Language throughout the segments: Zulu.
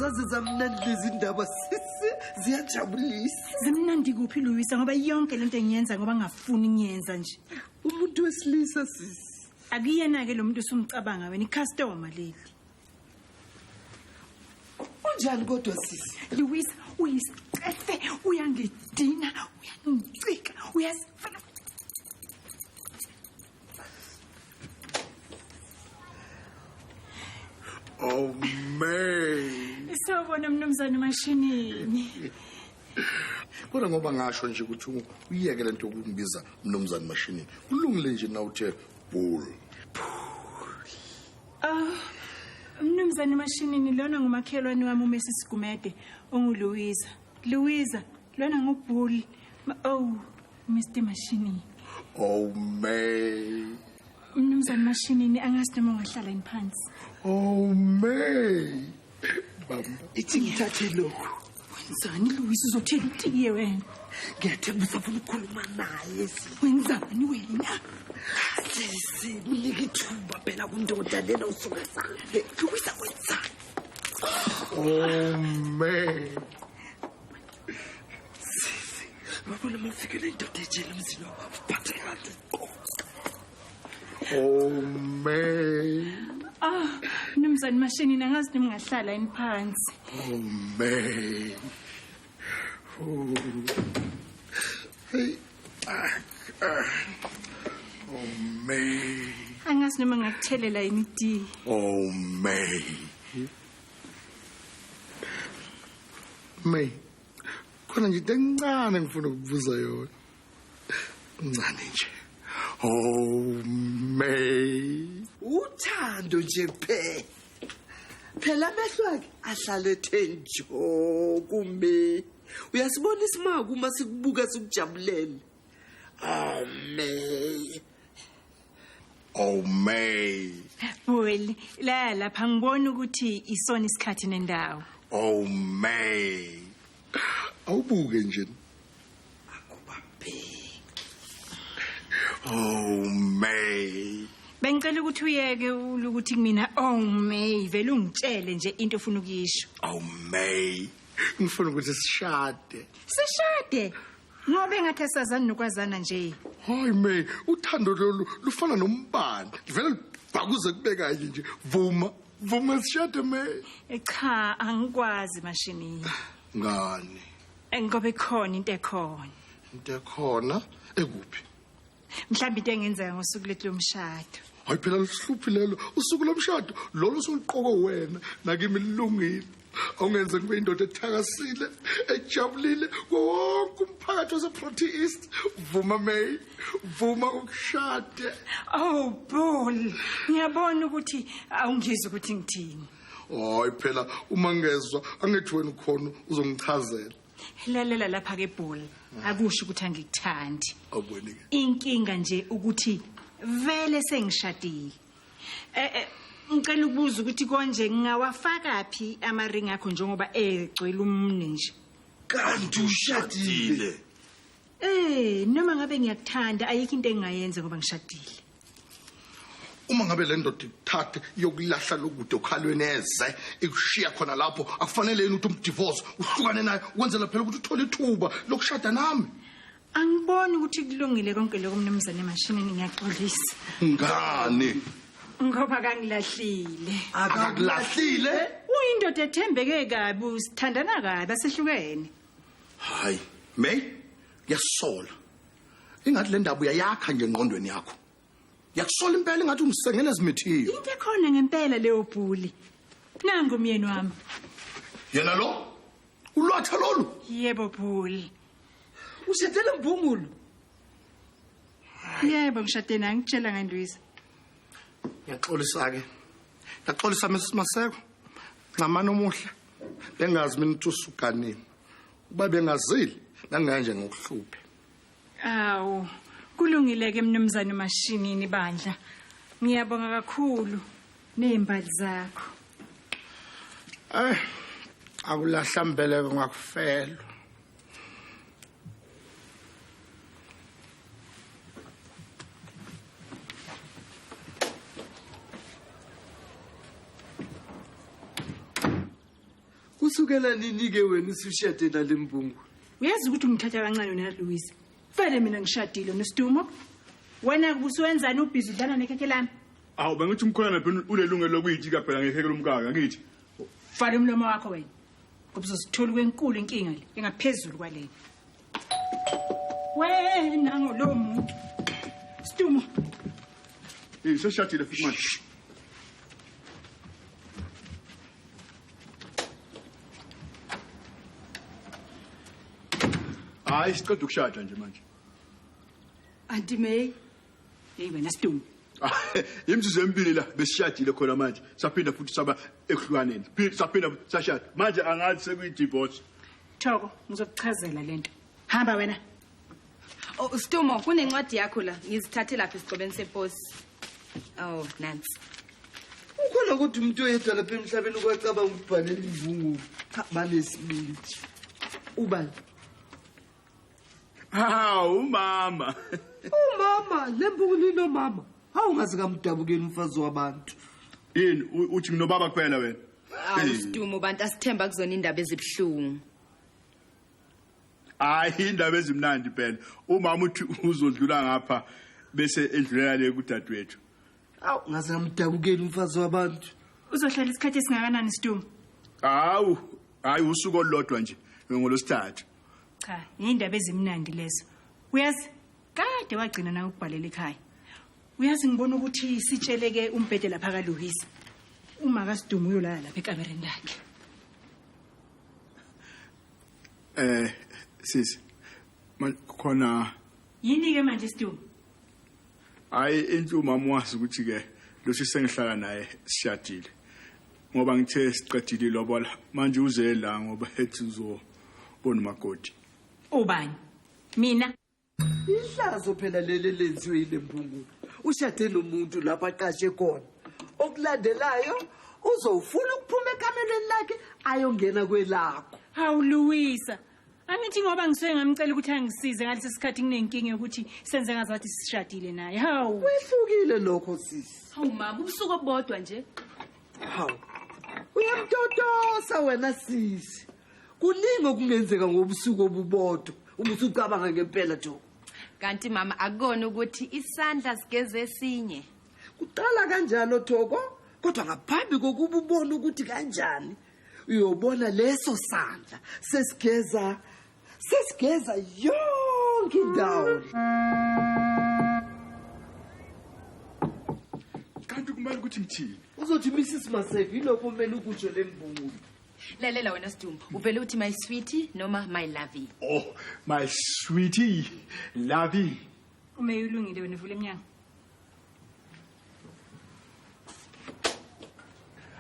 Zaze zamnandi lezi ndaba sisi, ziyajabulisa. Zimnandi kuphi Louisa, ngoba yonke lento engiyenza ngoba ngafuni ngiyenza nje. Umuntu wesilisa sisi. Akuyena ke lo muntu usumcabanga wena, icustomer leli. Unjani kodwa sisi? Louisa uyisicefe, uyangidina, uyangicika, uyasifana. Oh man. Sawubona mnumzane Mashinini. Kodwa ngoba ngasho nje ukuthi uyeke lento yokungibiza mnumzane Mashinini. Kulungile nje na uthe bull. Ah, mnumzane Mashinini lona ngumakhelwane wami uMrs Gumede onguLouisa. Louisa, lona nguBull. Oh, Mr Mashinini. Oh man. Mnumzane Mashinini angazi noma ungahlala phansi. Oh man. Bamba. Ithi ngithathe lokhu. Wenzani Louisa, uzothela itiye wena? Ngiyathemba usafuna ukukhuluma naye sisi. Wenzani wena? Sisi, mnike ithuba phela kundoda lena usuke sakhe. Louisa wenzani? Oh man. Sisi, babona mafikele indoda ejele emzini wakho uphathe kahle. Oh man. Ah, mnumzane Mashinini angazi noma ungahlala yini phansi. Oh man. Oh. Hey. Oh man. Angazi noma ngakuthelela yini itiye. Oh man. May. Khona nje into encane ngifuna ukubuza yona. Ncane nje. Oh May. Uthando nje phela. Phela amehlo akhe ahlale ethe njo kume. Uyasibona isimanga uma sikubuka sikujabulele. Oh May. Oh May. Bull, la lapha ngibona ukuthi isona isikhathi nendawo. Oh May. Awubuke nje. Akubabheki. Oh May. Bengicela ukuthi uyeke ukuthi kumina oh May, vele ungitshele nje into ofuna ukuyisho. Oh May. Ngifuna ukuthi sishade. Sishade? Ngoba engathi asazani nokwazana nje. Hayi May, uthando lolu lufana nombani. Vele libhakuze kube kanye nje. Vuma, vuma sishade May. Cha, angikwazi Mashinini. Ngani? Ngoba ikhona into ekhona. Into ekhona ekuphi? Mhlawumbe into engenzeka ngosuku lethu lomshado. Hayi phela luhluphi lelo, usuku lomshado lolo soluqoko wena nakimi lilungile. Awungenze ngibe indoda ethakasile, ejabulile wonke umphakathi waseProtea East. Vuma May, vuma ukushade. Oh Bull, ngiyabona ukuthi awungizwa ukuthi ngithini. Hayi phela uma ngezwa angithi wena ukhona uzongichazela. Lalela lapha ke Bull, akusho ukuthi angikuthandi. Awuboni ke. Inkinga nje ukuthi vele sengishadile. Ngicela ukubuza ukuthi konje ngingawafaka phi amaring akho njengoba egcwele umne nje. Kanti ushadile. Noma ngabe ngiyakuthanda ayikho into engingayenza ngoba ngishadile. Uma ngabe le ndoda ikuthathe yokulahla lokude okhalweni eze ikushiya khona lapho, akufanele yini ukuthi umdivorce uhlukane naye ukwenzela phela ukuthi uthole ithuba lokushada nami? Angiboni ukuthi kulungile konke lokho mnumzane Mashinini, ngiyaxolisa. Ngani? Ngoba kangilahlile. Akakulahlile? Uyindoda ethembeke kabi, usithandana kabi, asehlukene. Hayi, May, ngiyasola. Ingathi le ndaba uyayakha nje engqondweni yakho. Ngiyakusola impela ingathi ungisengele ezimithiyo. Into ekhona ngempela leyo Bhuli. Nangu umyeni wami. Yena lo? Ulwatha lolu? Yebo Bhuli. Ushadele mbungulu? Yebo ngishade naye, ngitshela ngandwiza. Ngiyaxolisa ke. Ngiyaxolisa Mrs Maseko. Ncamana omuhle. Bengazi mina ukuthi usuganini. Uba bengazile nganganje ngokuhluphe. Awu, kulungile ke mnumzane Mashinini bandla. Ngiyabonga kakhulu nezimbali zakho. Akulahla mbeleko ngakufelwa. Kusukela nini ke wena usushade nalembungu? Uyazi ukuthi ungithatha kancane wena Louise. Vele mina ngishadile noSidumo. Wena kubusuwenzani ubhizi udlala nekhekhe lami? Awu bengithi umkhona phela unelungelo lokuyijika phela ngekhekhe lomkaka ngithi. Vala umlomo wakho wena. Ngoba uzosithola kwenkulu inkinga le engaphezulu kwalena. Wena ngolo muntu. Sidumo. Seshadile futhi manje. Hayi siqeda ukushada nje manje. Auntie May. Hey wena Sidumo. Imizuzu emibili la besishadile khona manje. Saphinda futhi saba ekuhlukaneni. Saphinda sashada. Manje angathi sekuyi-divorce. Thoko, ngizokuchazela lento. Hamba wena. Oh Sidumo, kunencwadi yakho la. Ngizithathe lapha esigcobeni seposi. Oh, nansi. Ukhona ukuthi umuntu oyedwa lapha emhlabeni ukwacabanga ukubhalela imbungu. Cha banesibindi. Ubani? Hawu mama. Umama, lembungu linomama. Hawu ngaze kamdabukela umfazi wabantu. Yini uthi nginobaba kuphela wena? Awu Sidumo bantu asithemba kuzona indaba ezibuhlungu. Hayi indaba ezimnandi phela. Umama uthi uzodlula ngapha bese edlulela le kudadewethu. Awu ngaze ngamdabukela umfazi wabantu. Uzohlala isikhathi esingakanani Sidumo? Hawu, hayi usuku olulodwa nje ngolosithathu. Cha, indaba ezimnandi lezo. Uyazi kade wagcina na ukubhalela ekhaya. Uyazi ngibona ukuthi sitsheleke umbhede lapha kaLuhisa. Uma kaSidumo uyolala lapha ekamereni lakhe. Sisi. Khona yini ke manje Sidumo? Hayi into umama wazi ukuthi ke lo sengihlala naye sishadile. Ngoba ngithe siqedile ilobola manje uze la ngoba ethi uzobona umakoti. Ubani? Mina. Ihlazo phela leli lenziwe ilembungu. Ushade nomuntu lapha aqashe khona. Okulandelayo uzofuna ukuphuma ekamelweni lakhe ayongena kwelakho. Hawu Louisa. Angithi ngoba ngisuke ngamcela ukuthi angisize ngalesi sikhathi nginenkinga yokuthi senze ngazathi sishadile naye. Hawu. Kwehlukile lokho sisi. Hawu mama, ubusuku obodwa nje. Hawu. Uyamtotosa wena sisi. Kuningi okungenzeka ngobusuku obubodwa. Ubusucabanga ngempela Thoko. Kanti mama akukona ukuthi isandla sigeze esinye. Kuqala kanjalo Thoko, kodwa ngaphambi kokuba ubone ukuthi kanjani, uyobona leso sandla sesigeza yonke indawo. Kanti kumele ukuthi ngithini? Uzothi Mrs Maseko ilokho kumele ukutsho lembungu. Lalela wena Sidumo, uvele uthi my sweetie noma my lovey. Oh, my sweetie, lovey. Uma ulungile wena vula emnyango.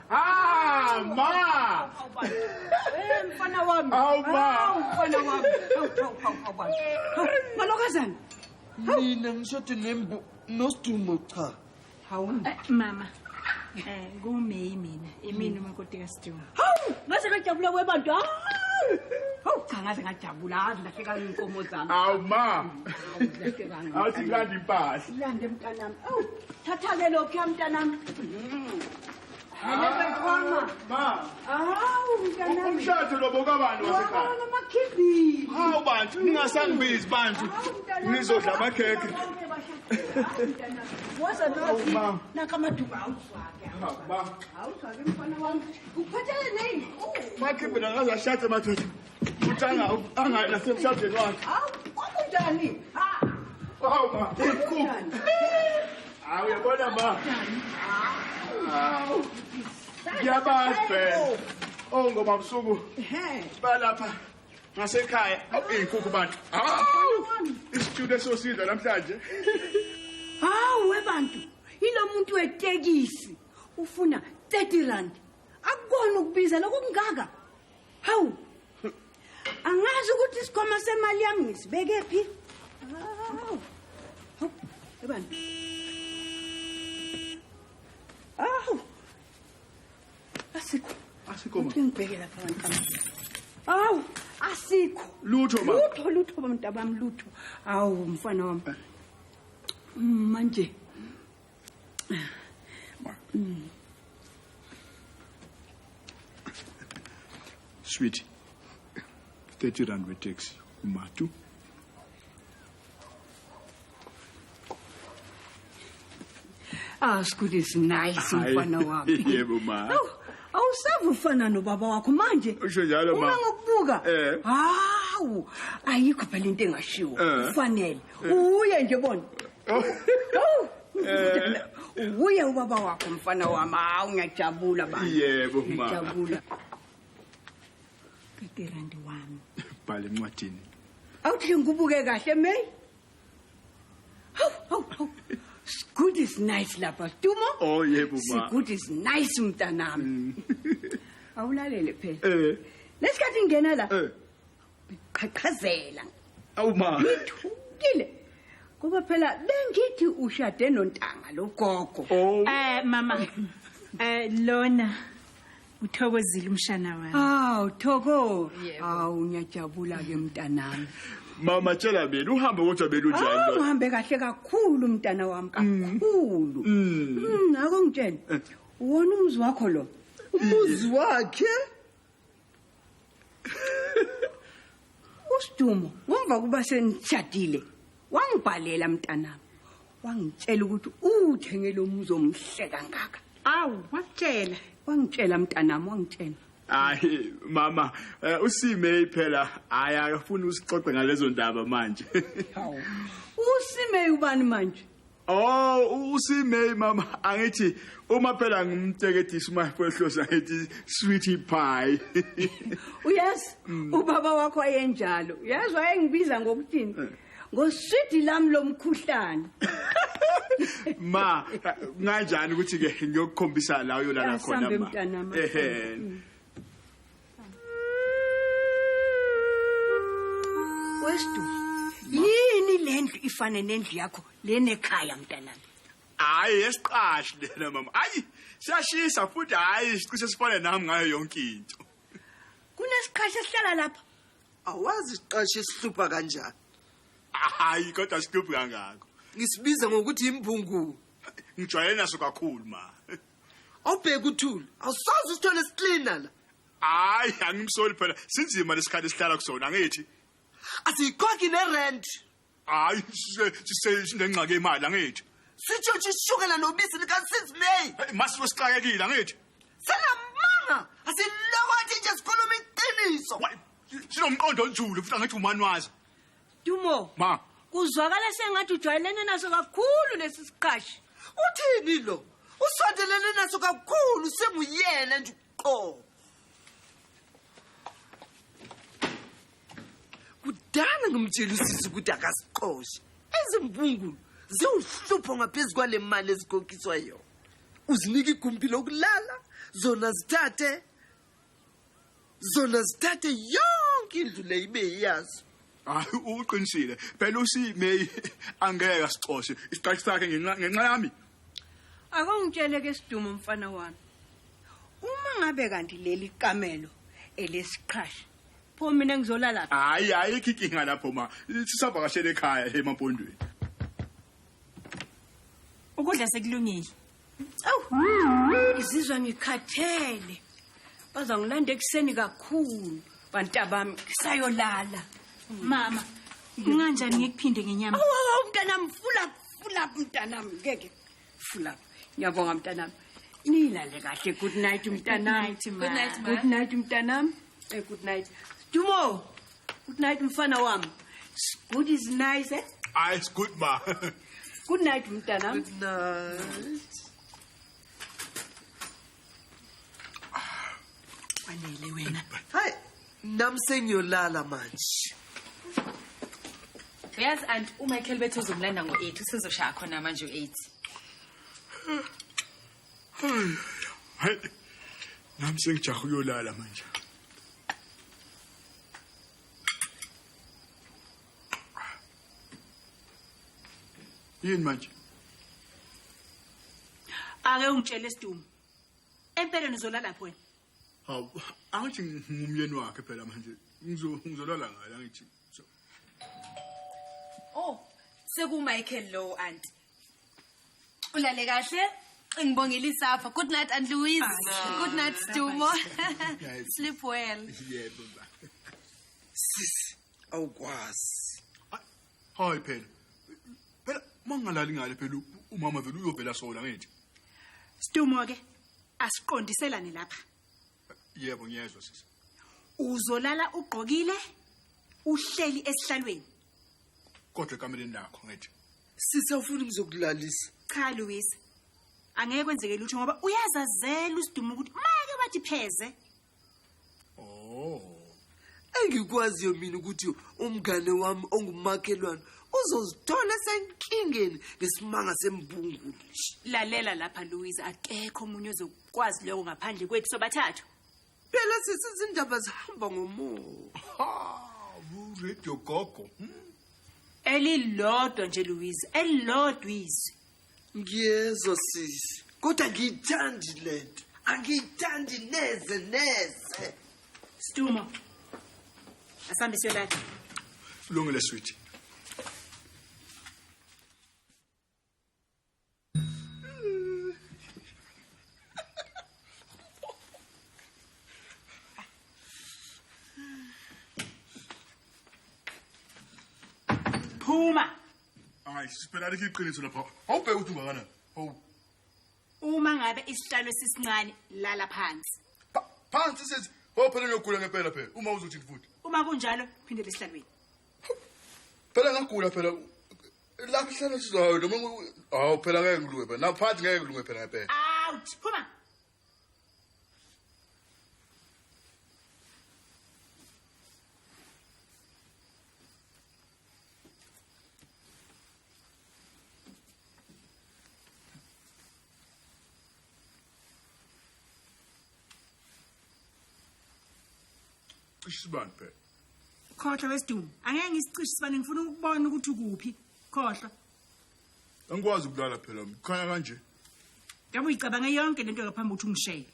Ah, ma. Mfana wami. Awu ma. Mfana wami. Hawu. Malokazana. Mina ngishode nembu noSidumo cha. Hawu. Mama. Kumeyi mina, imini umakoti kaSidumo. Hawu, ngaze ngajabula webantu. Hawu, cha ngaze ngajabula, lahleka inkomo zami. Awu ma. Awuthi ngilanda impahla. Lande mntanami. Awu, thatha ke lokhu mntanami. Hello khona. Ma. Awu mntanami. Umshado lobo kabani wasekhaya? Wamakhibili. Hawu bantu, ningasangibizi bantu. Nizodla amakhekhe. Woza nathi nakamaduku awuzwake. Awuzwake mfana wami. Uphathele nini? Makhibili angaze ashade madoda. Uthi angayi nasemshadweni wakhe. Hawu, kwakunjani? Ha. Hawu ma, inkukhu. Hawu uyabona ma. Hawu. Ngiyabazi phela. Oh ngoba busuku. Balapha ngasekhaya inkukhu bantu. Hawu. Isitudio sosidla namhlanje. Hawu webantu, ilo muntu wetekisi ufuna 30 rand. Akukona ukubiza lokho kungaka. Hawu. Angazi ukuthi isikhwama semali yami ngisibeke phi. Hawu. Hawu, webantu. Hawu. Asikho. Asikho ma. Ngibheke lapha abantu. Hawu, asikho. Lutho ma. Lutho lutho mntabami lutho. Hawu mfana wami. Manje. Sweet. 30 rand we-taxi umatu. Ah, Scoot is nice mfana wami. Yebo ma. Awu, awusavu ufana nobaba wakho manje. Usho njalo ma. Uma ngokubuka. Hawu, ayikho phela into engashiwo. Ufanele. Uye nje bona. Awu. Uye ubaba wakho mfana wami. Hawu, ngiyajabula baba. Yebo ma. Ngiyajabula. 30 rand wami. Bhala encwadini. Awuthi ngikubuke kahle May. Hawu, hawu, hawu. Good is nice lapha. Dumo? Oh yebo ma. Good is nice mntanami. Awulalele phela. Lesikhathi ngena la. Qhaqhazela. Awu ma. Ngithukile. Ngoba phela bengithi ushade nontanga lo gogo. Oh. Mama. Lona uthokozile umshana wami. Awu Thoko. Awu ngiyajabula ke mntanami. Mama tshela mina uhambe kodwa belunjani lo? Uhambe kahle kakhulu mntana wami kakhulu. Ake ngitshele. Wona umuzi wakho lo. Umuzi wakhe? Usidumo ngemva kuba senishadile wangibhalela mntanami. Wangitshela ukuthi uthenge lo muzi omuhle kangaka. Awu wakutshela. Wangitshela mntanami wangitshela. Hayi mama, usime phela hayi akafuni usixoxe ngalezo ndaba manje. Hawu. Usime ubani manje? Oh, usime mama, angithi uma phela ngimteketisa uma kwehlosa ngithi sweetie pie. Uyazi ubaba wakho ayenjalo. Uyazi wayengibiza ngokuthini? Ngoswidi lami lomkhuhlane. Ma, kanjani ukuthi ke ngiyokukhombisa la uyolala khona ma? Ehe. Westu, yini lendlu ifane nendlu yakho lenekhaya mntanami? Hayi esiqashi lena mama. Hayi siyashisa futhi hayi sicishe sifane nami ngayo yonke into. Kunesiqhashi esihlala lapha. Awazi isiqashi esihlupha kanjani. Hayi kodwa sihluphi kangako. Ngisibiza ngokuthi imbungu. Ngijwayele naso kakhulu ma. Awubheke uthule. Awusazi usithole siklina la. Hayi angimsoli phela sinzima lesikhathi esihlala kusona angithi. Asiyikhokhi nerent. Hayi sinengxaki yemali angithi. Sitsho ishukela nobisi lika-6 May. Masiwe sixakekile angithi. Sinamanga. Asilokothi nje sikhuluma iqiniso. Sinomqondo onjulu futhi angithi umanwazi. Dumo. Ma. Kuzwakala sengathi ujwayelene naso kakhulu lesi siqashi. Uthini lo? Usondelene naso kakhulu senguyena nje uqobo. Kudala ngimtshela usisi ukuthi akasiqoshe. Ezimbungulu ziwuhlupho ngaphezu kwale mali ezikhokhiswa yona. Uzinika igumbi lokulala, zona zithathe yonke indlu le ibe iyazo. Hayi uqinisile. Phela uSimei angeke asixoshe isiqashi sakhe ngenxa yami. Ake ungitshele ke Sidumo mfana wami. Uma ngabe kanti leli kamelo elesiqhashi pho mina ngizolala. Hayi ayikho inkinga lapho ma. Sisavakashele ekhaya emampondweni. Ukudla sekulungile. Awu, ngizizwa ngikhathele. Bazangilanda ekuseni kakhulu. Bantabami ngisayolala. Mama, kunganjani ngikuphinde ngenyama? Awu mntanami, fula mntanami, ngeke. Fula. Ngiyabonga mntanami. Nilale kahle. Good night mntanami. Good night ma. Good night mntanami. Good night. Dumo. Good night mfana wami. Good is nice eh? Ah, it's good ma. Good night mntanami. Good night. Kwanele wena. Hayi, nami sengiyolala manje. Uyazi aunt uMichael bethu uzomlanda ngo-8 usezoshaya khona manje u-8. Hayi, nami sengijaha ukuyolala manje. Yini manje? Ake ungitshele Sidumo. Empeleni uzolala lapho wena. Hawu, angithi ngumyeni wakhe phela manje. Ngizolala ngaye angithi. Oh, sekuMichael lo aunt. Ulale kahle? Ngibongile isafa. Good night Aunt Louise. Good night Stumo. Sleep well. Yebo ba. Sisi, awukwazi. Hayi phela. Phela mangalali ngale phela umama vele uyovela sola ngithi. Stumo ke asiqondiselane lapha. Yebo ngiyezwa sisi. Uzolala ugqokile uhleli esihlalweni. Kodwa ekameleni lakho ngithi. Sisi awufuni ngizokulalisa. Cha Louise. Angeke kwenzeke lutho ngoba uyazazela uSidumo ukuthi make bathi pheze. Oh. Engikwaziyo mina ukuthi umngane wami ongumakhelwane uzozithola senkingeni ngesimanga sembungulu. Lalela lapha Louise, akekho omunye ozokwazi lokho ngaphandle kwethu sobathathu. Phela sisi izindaba zihamba ngomoya. Ha, radio gogo. Elilodwa nje Louise, elilodwa izwi. Ngiyezwa sisi, kodwa angiyithandi lento. Angiyithandi neze neze. Stumo. Asambe siyolala. Kulungile sweetie. Phuma. Hayi, siphela alikho iqiniso lapha. Awubheke ukuthi ungakanani. Hawu. Uma ngabe isihlalo sisincane lala phansi. Phansi sithi, ho phela ngiyogula ngempela phela. Uma uzothi futhi. Uma kunjalo phindele esihlalweni. Phela ngagula phela. Lapha isihlalo sizayo noma hawu phela ngeke ngilunge phela. Naphansi ngeke ngilunge phela ngempela. Out, phuma. Isibani phela. Khohlwa wesidumo. Angeke ngisicishe isibani, ngifuna ukubona ukuthi ukuphi. Khohlwa. Angikwazi ukulala phela, kukhanya kanje. Ngabe uyicabange yonke lento ngaphambi ukuthi ungishele.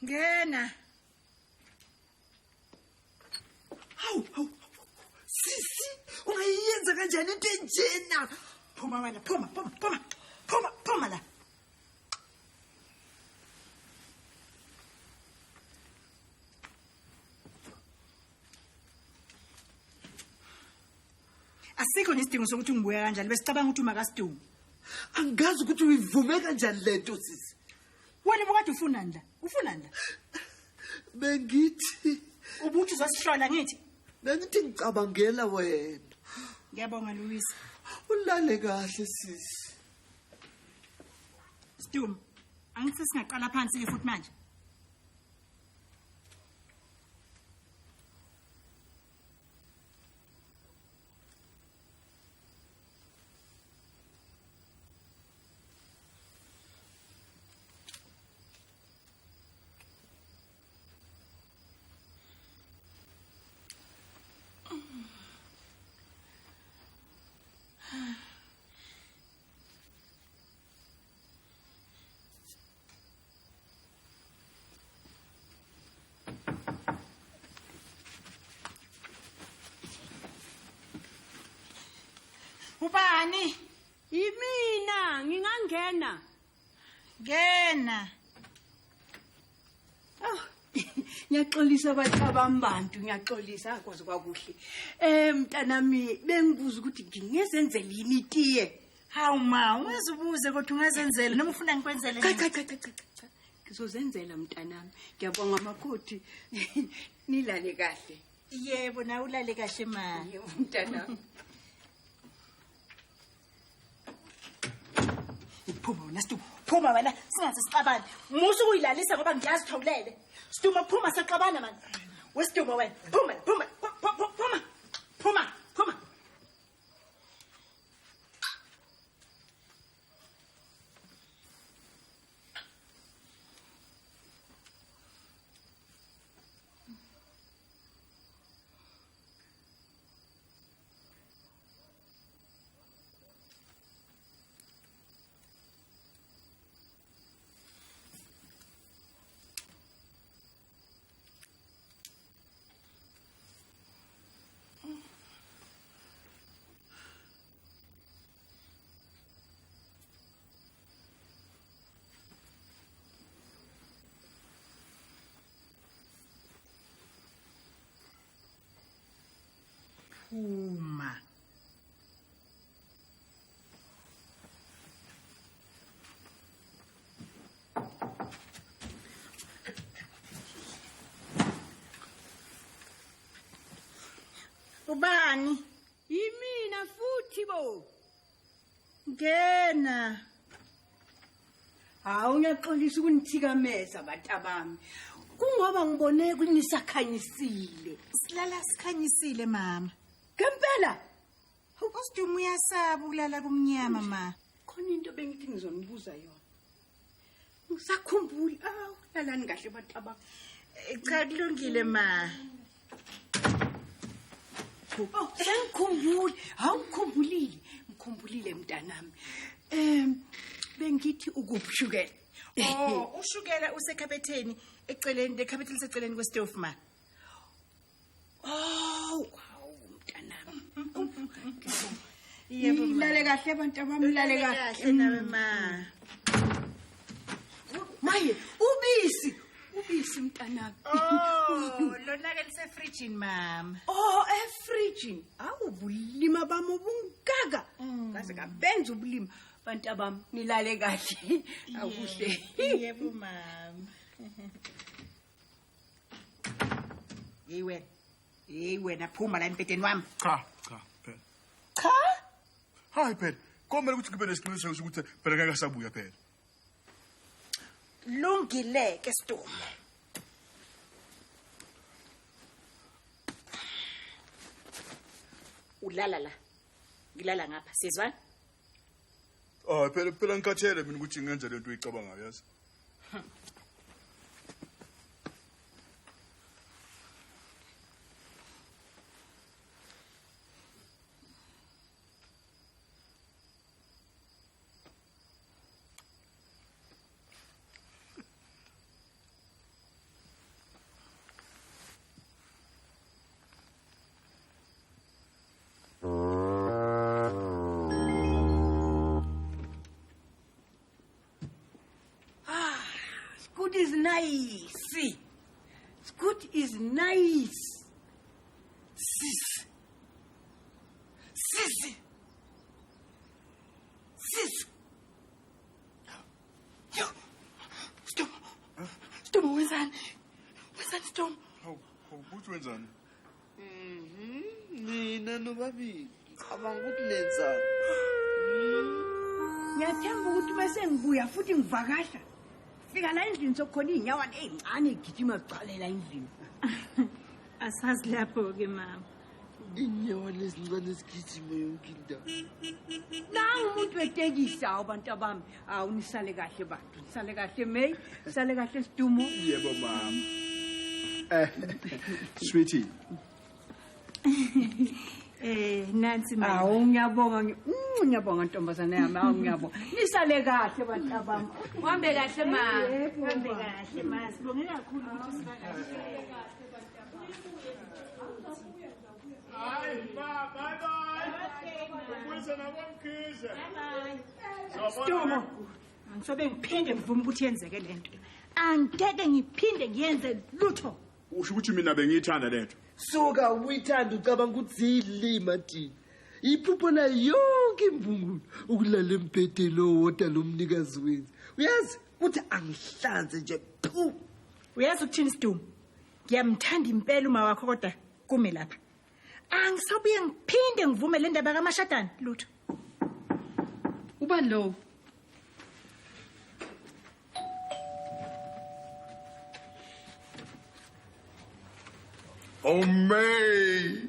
Ngena. Hawu, hawu. Sisi, ungayenza kanjani into enjena? Phuma wena, phuma, phuma, phuma. Phuma, phuma la. Asikho nesidingo sokuthi ungibuye kanjani, besicabanga ukuthi umakasidumo. Angazi ukuthi uyivume kanjani lento sisi. Wena ubukade ufunani la? Ufunani la? Bengithi ubuthi uzosihlola ngithi. Bengithi ngicabangela wena. Ngiyabonga Louise. Ulale kahle sisi. Stumo, angithi singaqala phansi ke futhi manje. Ubani? Yimina, ngingangena. Ngena. Oh, ngiyaxolisa bacabanga bantu, ngiyaxolisa akwazi kwakuhle. Mntanami bengibuza ukuthi ngingezenzela yini itiye. Hawu ma, ungazubuze kodwa ungazenzela noma ufuna ngikwenzele. Cha cha cha cha cha. Ngizozenzela mntanami. Ngiyabonga makoti. Nilale kahle. Yebo, nawe ulale kahle ma. Yebo mntanami. Phuma wena Stumo, phuma wena, singaze sixabane. Musa ukuyilalisa ngoba ngiyazi uthawulele. Stumo phuma sixabana manje. Wesidumo wena, phuma, phuma, phuma. Phuma, phuma. Ubani? Yimina futhi bo. Ngena. Hawu ngiyaxolisa ukunithikameza bantabami. Kungoba ngibone kunisakhanyisile. Silala sikhanyisile mama. Ngempela. USidumo uyasaba ukulala kumnyama ma. Khona into bengithi ngizonibuza yona. Ngisakhumbula. Awu lalani kahle bantabami. Cha kulungile ma. Oh, sengikhumbule. Hawu ngikhumbulile. Ngikhumbulile mntanami. Bengithi ukushukela. Oh, ushukela usekhabetheni eceleni lekhabethe liseceleni kwesitofu ma. Oh, wow mntanami. Yebo ma. Lale kahle abantu abami, lale kahle nawe ma. Maye, ubisi. Ubisi mntanami. Oh, lona ke lisefrijini mama. Oh, efrijini. Awu bulima bami obungaka. Ngaze ngabenza ubulima. Bantu abami nilale kahle. Awuhle. Yebo mama. Hey wena. Hey wena phuma la embhedeni wami. Cha, cha phela. Cha? Hayi phela, komele ukuthi ngibe nesiqiniseko sokuthi phela ngeke asabuya phela. Lungile ke Sidumo. Ulala la. Ngilala ngapha, sizwana? Ah, phela phela ngikhathele mina ukuthi ngenze lento oyicabangayo yazi. Good is nice. Good is nice. Sis. Sis. Sis. Yo. Stop. Stop, wenzani? Wenzani stop? Hawu, kuthi wenzani? Nina nobabili. Cabanga ukuthi nenzani. Ngiyathemba ukuthi bese ngibuya futhi ngivakasha. Fika la endlini sokukhona iy'nyawana ey'ncane egijima zigcwalela endlini. Asazi lapho-ke mama. Iy'nyawana ezincane zigijima yonke indawo. Nangu umuntu wetekisi, hawu bantu abami. Hawu nisale kahle bantu, nisale kahle May, nisale kahle Sidumo. Yebo mama. Sweetie. Nansi mama. Hawu ngiyabonga, ngiyabonga ntombazane yami, hawu ngiyabonga. Nisale kahle bantu abami. Uhambe kahle ma. Uhambe kahle ma. Sibonge kakhulu ukuthi usivakashele. Hayi ma, bye bye. Ubuyise nabomkhize. Bye bye. Sidumo. Angisobe ngiphinde ngivume ukuthi yenzeke lento. Angeke ngiphinde ngiyenze lutho. Usho ukuthi mina bengiyithanda lento. Suka uyithanda ucabanga ukuthi ziyilima thina. Iphupho la yonke imbungulu ukulala embhedeni owodwa lomnikazi wethu. Uyazi ukuthi angihlanze nje phu. Uyazi ukuthini Sidumo? Ngiyamthanda impela uma wakho kodwa kume lapha. Angisobuye ngiphinde ngivume le ndaba kaMashadana lutho. Ubani lo? Oh May,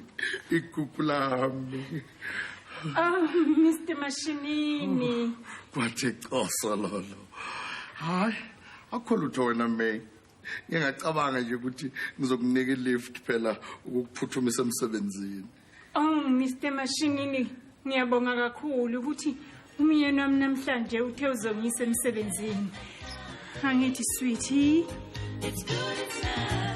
igugu lami. Oh, Mr. Mashinini. Kwathi coso lolo. Hayi, akho lutho wena May. Ngiyacabanga nje ukuthi ngizokunika ilift phela ukukuphuthumisa emsebenzini. Oh, Mr. Mashinini, ngiyabonga kakhulu ukuthi umyeni wami namhlanje uthe uzongisa emsebenzini. Angithi sweetie. It's good, it's nice.